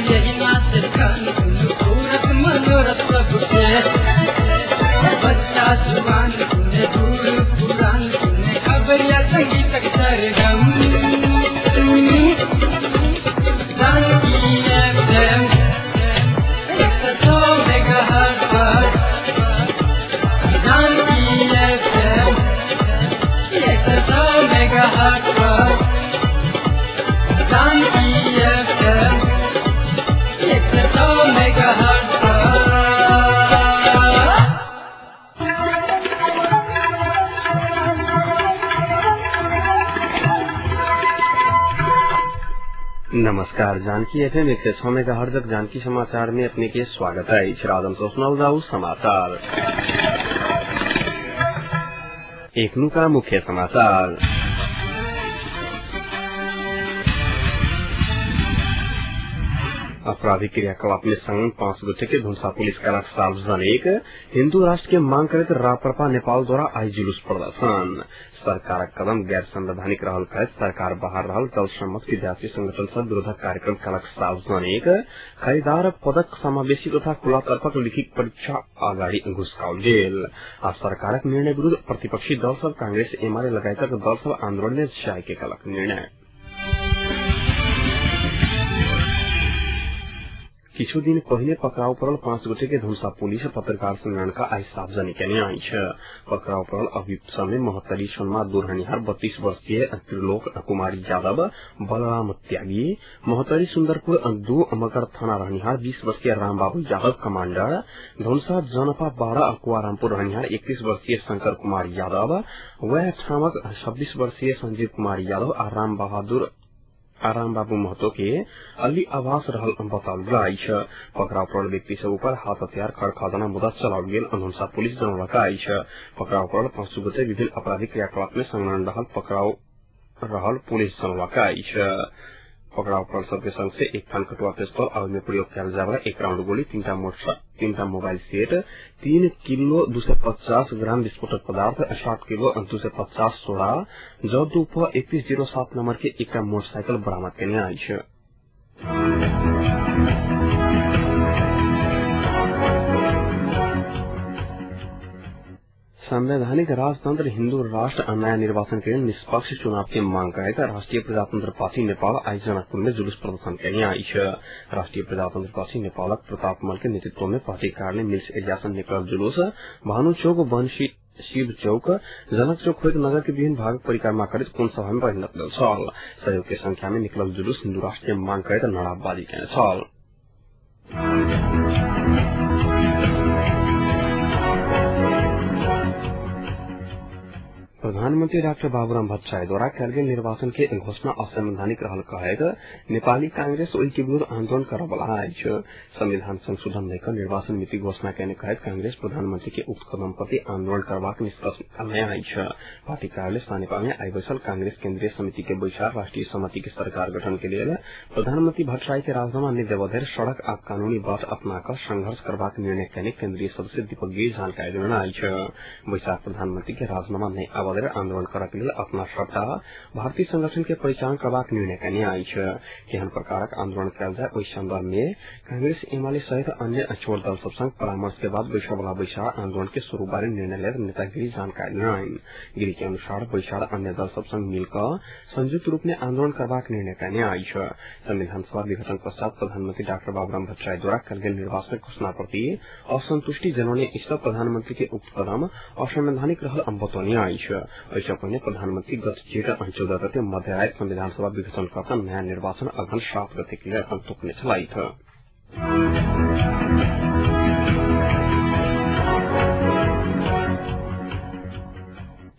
यही नाच गान सुनु पूरत मनोरथ सबके। बच्चा जुबान सुने बूढ़ पुरान सुने खबरिया संगीतक सरगम। जानकी एफएम 106 मेगाहर्ट्ज पर, जानकी एफएम 106 मेगाहर्ट्ज पर, जानकी एफएम 106 मेगाहर्ट्ज पर। नमस्कार, जानकी एफएम 106 मेगाहर्ट्ज जानकी समाचार में अपने के स्वागत है। राजन सुनाओ जाऊ समाचार। एकनु का मुख्य समाचार। आपराधिक क्रियाकलाप में संलग्न 5 गोटे के धुनसा पुलिस का सार्वजनिक हिन्दू राष्ट्र के मांग करैत राप्रपा नेपाल द्वारा आई जुलूस प्रदर्शन। सरकारक कदम गैर संवैधानिक रहल कहैत सरकार बाहर रहल दल सम्मत विद्यार्थी संगठन सब विरोधक कार्यक्रम कलक सार्वजनिक। खरीदार पदक समावेशी तथा खुला तर्फक लिखित परीक्षा अगाडि घुसकाओल गेल। आ सरकारक निर्णय विरूद्ध प्रतिपक्षी दल सब कांग्रेस एमाले लगायतक दल सब आंदोलन में जाय के कलक निर्णय। किछु दिन पहिने पकड़ाव पड़ल 5 गोटे के धुनसा पुलिस पत्रकार सम्मेलन का आई सार्वजनिक केने अछि। पकड़ाव पड़ल अभियुक्त सब में महोत्तरी सोनमा दुरहनिहार 32 वर्षीय त्रिलोक कुमार यादव, बलराम त्यागी, महोत्तरी सुन्दरपुर 2 मकर थाना रहनिहार 20 वर्षीय रामबाबू यादव कमांडर, धुनसा जनपा 12 कुआरामपुर रहनिहार 31 वर्षीय शंकर कुमार यादव, वएह ठामक 26 वर्षीय संजीव कुमार यादव आ रामबाबू महतो के अली आवास रहल बताओल गेल अछि। पकड़ाव पड़ल व्यक्ति सब ऊपर हाथ हथियार खर खजाना मुद्दा चलाओल गेल धनुषा पुलिस जनौलक अछि। पकड़ाव पड़ल 5 गोटे विभिन्न आपराधिक क्रियाकलाप में संलग्न रहल पकड़ाव रहल पुलिस जनौलक अछि। पकड़ाव पड़ल सबके संग से 1 थान कटुआ पिस्तौल आ ओहिमे प्रयोग कयल जाय वाला 1 राउंड गोली, 3टा मोबाइल सेट, 3 किलो 250 ग्राम विस्फोटक पदार्थ, 7 किलो 250 सोडा, ज 2 प 3107 नंबर के 1 मोटरसाइकिल बरामद केने अछि। संवैधानिक राजतंत्र हिन्दू राष्ट्र आ नया निर्वाचन के निष्पक्ष चुनाव के मांग करैत राष्ट्रीय प्रजातंत्र पार्टी नेपाल आई जनकपुर में जुलूस प्रदर्शन केने अछि। राष्ट्रीय प्रजातंत्र पार्टी नेपालक प्रताप मल के नेतृत्व में पार्टी कार्यालय मिल्स एरिया से निकलल जुलूस भानु चौक, बंशी शिव चौक, जनक चौक होइत नगर के विभिन्न भाग परिक्रमा करैत कोण सभा में परिणत भेल छल। सहयोग के संख्या में निकलल जुलूस हिन्दू राष्ट्र के मांग करैत नाराबाजी केने छल। प्रधानमंत्री डाक्टर बाबूराम भट्टराई द्वारा कयल गेल निर्वाचन के घोषणा असंवैधानिक रहल कहैत नेपाली कांग्रेस ओहि के विरूद्ध आंदोलन करबला अछि। संविधान संशोधन नहि क निर्वाचन मिति घोषणा केने कहैत कांग्रेस प्रधानमंत्री के उक्त कदम प्रति आंदोलन करबाक निष्कर्ष निकालने अछि। पार्टी कार्यालय सानेपा में आई बैसल कांग्रेस केन्द्रीय समिति के बैसार राष्ट्रीय सहमति के सरकार गठन के लेल प्रधानमंत्री भट्टराई के राजीनामा नहि देबऽ धरि सड़क आ कानूनी बाट अपना क संघर्ष करबाक निर्णय केने केन्द्रीय सदस्य दीपक गिरी जानकारी देने अछि। बैसार प्रधानमंत्री के राजीनामा नहि आबऽ धरि आंदोलन करऽ के लेल अपना सबटा भारतीय संगठन के परिचालन करबाक निर्णय केने अछि। केहन प्रकारक आंदोलन कयल जाय ओहि संदर्भ में कांग्रेस एमाले सहित अन्य छोट दल सब संग परामर्श के बाद बैसय बैसार आंदोलन के स्वरूप बारे निर्णय लेत नेता गिरी जानकारी देलनि। गिरी के अनुसार बैसार अन्य दल सब संग मिल क संयुक्त रूप में आंदोलन करबाक निर्णय केने अछि। संविधान सभा विघटन पश्चात प्रधानमंत्री डाक्टर बाबूराम भट्टराई द्वारा कयल गेल निर्वाचन घोषणा प्रति असंतुष्टि जनौने स्थित प्रधानमंत्री के उक्त कदम असंवैधानिक रहल बतौने अछि। एहिसँ पहिने प्रधानमंत्री गत जेठ 14 गते मध्यराति संविधान सभा विघटन कऽ नया निर्वाचन अगहन 7 गते के लेल तोकने छलथि।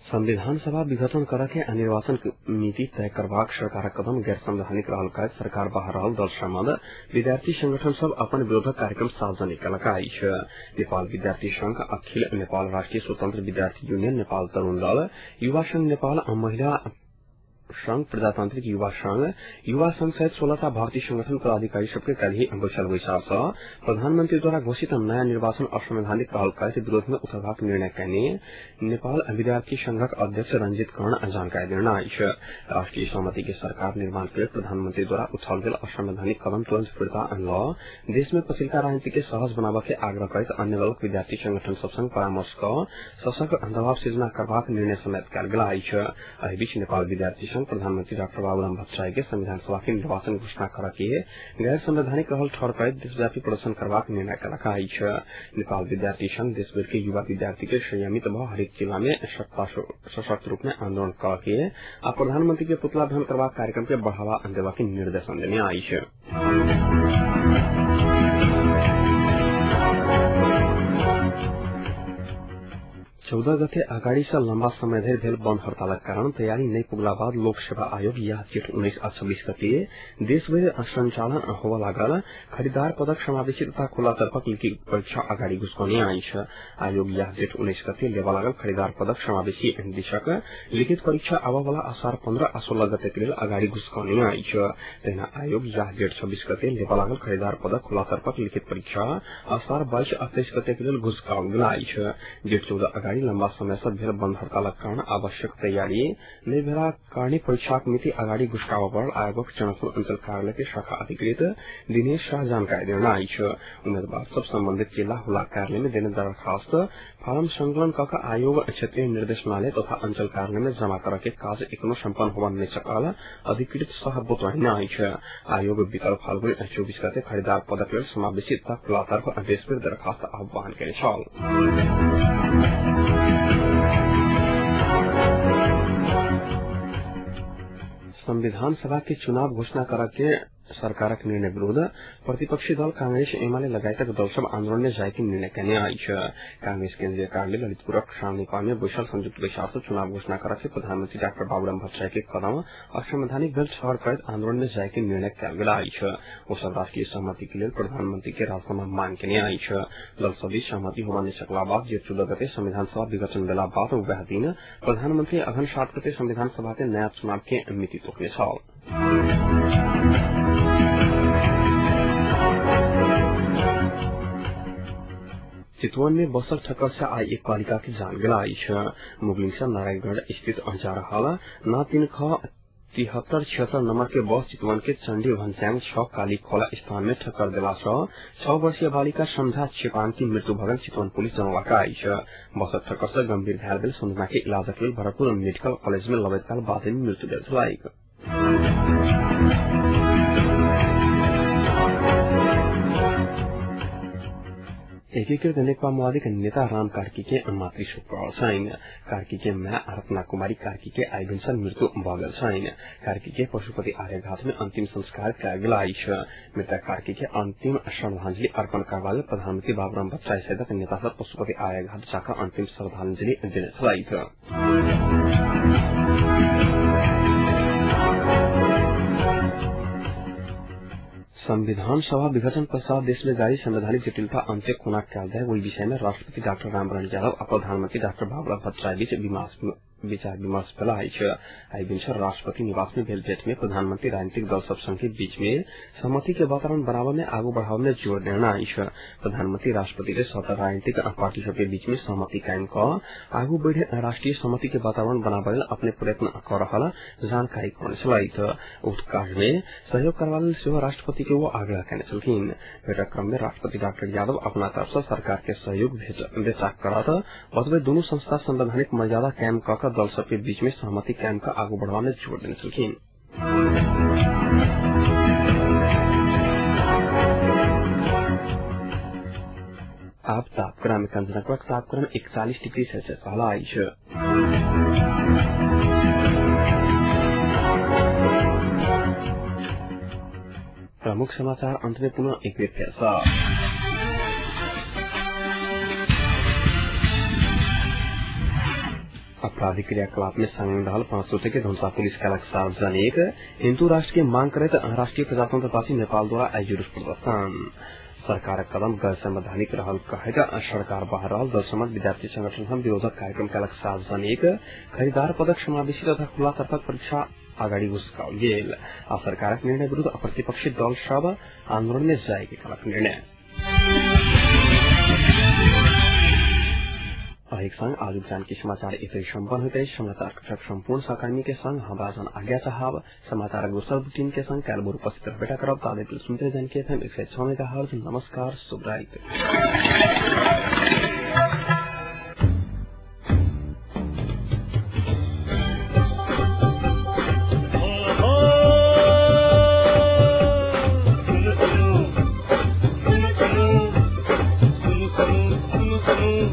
संविधान सभा विघटन करऽ के आ निर्वाचन नीति तय करबाक सरकारक कदम गैर संवैधानिक रहल कहैत सरकार बाहर रहल दल सम्बन्ध विद्यार्थी संगठन सब अपन विरोधक कार्यक्रम सार्वजनिक केलक अछि। नेपाल विद्यार्थी संघ, अखिल नेपाल राष्ट्रीय स्वतंत्र विद्यार्थी यूनियन, नेपाल तरुण दल, युवा संघ नेपाल आ महिला संघ, प्रजातांत्रिक युवा संघ, युवा संघ सहित 16 भारतीय संगठन पदाधिकारी सबके काल्हि बैसल बैसार सँ प्रधानमंत्री द्वारा घोषित नयाँ निर्वाचन असंवैधानिक रहल कहैत विरोध में उतरबाक निर्णय कयने नेपाल विद्यार्थी संघक अध्यक्ष रंजित कर्ण जानकारी देने अछि। राष्ट्रीय सहमति के सरकार निर्माण के लेल प्रधानमंत्री द्वारा उठाओल गेल असंवैधानिक कदम तुरंत फिर्ता ल देश में पछिल्का राजनीति के सहज बनाबऽ के आग्रह करैत अन्य दलक विद्यार्थी संगठन सब संग परामर्श क सशक्त दबाव सिर्जना करबाक निर्णय समेत कयल गेल अछि। एहि बीच नेपाल विद्यार्थी संघ प्रधानमंत्री डाक्टर बाबूराम भट्टराई के संविधान सभा के निर्वाचन घोषणा करऽ के गैर संवैधानिक रहल ठहर करैत देशव्यापी प्रदर्शन करबाक निर्णय कयलक अछि। नेपाल विद्यार्थी संघ देशभर के युवा विद्यार्थी के संयमित भ हरेक जिला में सशक्त रूप में आंदोलन करऽ के आ प्रधानमंत्री के पुतला दहन करबाक कार्यक्रम के बढ़ावा देबाक निर्देशन देने अछि। चौदह गते अगाडि सँ लम्बा समय धरि भेल बन्द हड़तालक कारण तैयारी नहि पुगला बाद लोक सेवा आयोग यह जेठ 19 आ 26 गते देशभरि संचालन होबय लागल खरीदार पदक समावेशी तथा खुला तर्फक लिखित परीक्षा अगाडि घुसकौने अछि। आयोग यह जेठ 19 गते लेबऽ लागल खरीदार पदक समावेशी दिशक लिखित परीक्षा आबऽ वाला असार 15 आ 16 गते के लेल अगाडि घुसकौने अछि। तहिना आयोग यह जेठ 26 गते लेबऽ लागल खरीदार पदक खुला तर्फक लिखित परीक्षा असार 22 आ 23 गते के लेल घुसकाओल गेल अछि। जेठ 14 अगाडि लम्बा समय सँ भेल बन्द हड़तालक कारण आवश्यक तैयारी नहि भेलाक कारणे परीक्षाक मिति अगाडि घुसकाबऽ पड़ल आयोगक जनकपुर अंचल कार्यालय के शाखा अधिकृत दिनेश शाह जानकारी देने अछि। उम्मीदवार सब संबंधित जिला हुला कार्यालय में देने दरखास्त फारम संकलन कऽ के आयोग क्षेत्रीय निर्देशनालय तथा अंचल कार्यालय में जमा करऽ के काज एखनो सम्पन्न होबऽ नहि सकल अधिकृत शाह बतौने अछि। आयोग वितल फाल्गुन 24 गते खरीदार पदक लेल समावेशी तथा खुला तर्फ देशभरि दरखास्त आह्वान केने छल। संविधान सभा के चुनाव घोषणा करऽ के सरकारक निर्णय विरूद्ध प्रतिपक्षी दल कांग्रेस एमाले लगायतक दल सब आंदोलन में जाय के निर्णय कयने अछि। कांग्रेस केन्द्रीय कार्यालय ललितपुरक सामनेपा में बैसल संयुक्त बैसार सँ चुनाव घोषणा करऽ के प्रधानमंत्री डाक्टर बाबूराम भट्टराई के कदम असंवैधानिक भेल ठहर करैत आंदोलन में जाय के निर्णय कयल गेल अछि। ओ सब राष्ट्रीय सहमति के लेल प्रधानमंत्री के राजीनामा मांग केने अछि। दल सब बीच सहमति होबा नहि सकला बाद जेठ 14 गते संविधान सभा विघटन भेला बाद वएह दिन प्रधानमंत्री अघन 7 गते संविधान सभा के नयाँ चुनाव के मिति तोकने छल। चितवन में बसक ठक्कर से आई एक बालिका की जान गेल अछि। मुगलिङ से नारायणगढ़ स्थित जा रहल न 3 ख 73 76 नंबर के बस चितवन के चंडी भन्स्याङ 6 काली खोला स्थान में ठक्कर देला सँ 6 वर्षीय बालिका सम्झा चेपाङ की मृत्यु भगल चितवन पुलिस जनौलका अछि। बसक ठक्कर से गंभीर घायल भेल सम्झना के इलाजक लेल भरतपुर मेडिकल कॉलेज में लबैत काल बाद में मृत्यु भेल छलैक। एकीकृत नेकपा माओवादी नेता राम कार्की के मातृशोक पड़ल छनि। कार्की के माय रत्ना कुमारी कार्की के आइ भिनसर मृत्यु भऽ गेल छनि। कार्की के पशुपति आर्यघाट में अंतिम संस्कार कयल गेल अछि। मृतक कार्की के अंतिम श्रद्धांजलि अर्पण करबा लेल प्रधानमंत्री बाबूराम भट्टराई सहितक नेता सब पशुपति आर्यघाट जाकऽ अंतिम श्रद्धांजलि देने छलथि। संविधान सभा विघटन पश्चात देश में जारी संवैधानिक जटिलता अंत्य कोना कयल जाय ओहि विषय में राष्ट्रपति डाक्टर रामवरण यादव आ प्रधानमंत्री डाक्टर बाबूराम भट्टराई बीच विचार विमर्श भेल अछि। आइ भिनसर राष्ट्रपति निवास में भेल भेट में प्रधानमंत्री राजनीतिक दल सब संग के बीच में सहमति के वातावरण बनाबऽ में आगू बढ़ाबऽ में जोर देना अछि। प्रधानमंत्री राष्ट्रपति के सभटा राजनीतिक पार्टी सब के बीच में सहमति कायम कऽ आगू बढ़ि राष्ट्रीय सहमति के वातावरण बनाबऽ लेल अपने प्रयत्न कऽ रहल जानकारी करौने छलथि। उक्त कार्य में सहयोग करबा लेल सेहो राष्ट्रपति के ओ आग्रह केने छलखिन। भेटक क्रम में राष्ट्रपति डाक्टर यादव अपना तरफ सँ सरकार के सहयोग बेचा करत बतबैत दुनू संस्था संवैधानिक मर्यादा कायम कऽ के दल सबके बीच में सहमति कायम कऽ आगू बढ़बा में जोर देने छलखिन। आब तापक्रम कंचनपुरक तापक्रम 41 डिग्री सेल्सियस रहल अछि। प्रमुख समाचार अंत में पुनः एक बेर फेर सँ। आपराधिक क्रियाकलाप में संलग्न रहल 5 गोटे के धनुषा पुलिस कयलक सार्वजनिक। हिन्दू राष्ट्र के मांग करैत राष्ट्रीय प्रजातंत्र पार्टी नेपाल द्वारा आइ जुलूस प्रदर्शन। सरकारक कदम गैर संवैधानिक रहल कहैत सरकार बाहर रहल दल समेत विद्यार्थी संगठन विरोधक कार्यक्रम कयलक सार्वजनिक। खरीदार पदक समावेशी तथा खुला तर्फक परीक्षा अगाडि घुसकाओल गेल आ सरकारक निर्णय विरूद्ध प्रतिपक्षी दल सब आंदोलन में जाय के कलक निर्णय। एक संग आज जानकी समाचार इतै सम्पन्न होइत अछि। समाचार कक्षक सम्पूर्ण सहकर्मी के संग हमरा सन आज्ञा चाहब। समाचारक दोसर बुलेटिन के संग काल्हि भोर उपस्थित रहबे करब। ताधरि सुनते जानकी एफएम 106 मेगाहर्ट्ज। नमस्कार, शुभ राति।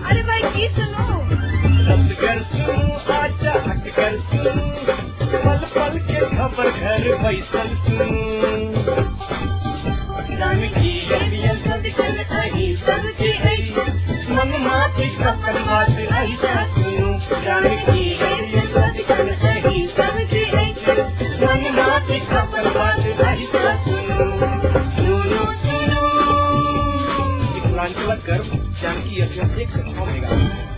अरे भाई की सुनू, कर सुनू, आजा हट कर सुनू, पल पल के खबर घर बैसल सुनू। जानकी अभियन सदिखन अही सबके अछि, मन माथि अपन बात ऐसा सुनू। जानकी अभियन सदिखन अही सबके अछि, मन माथि अपन बात ऐसा सुनू। सुनू सुनू मिथिलांचलक गर्व जानकी एफएम 106 मेगाहर्ट्ज।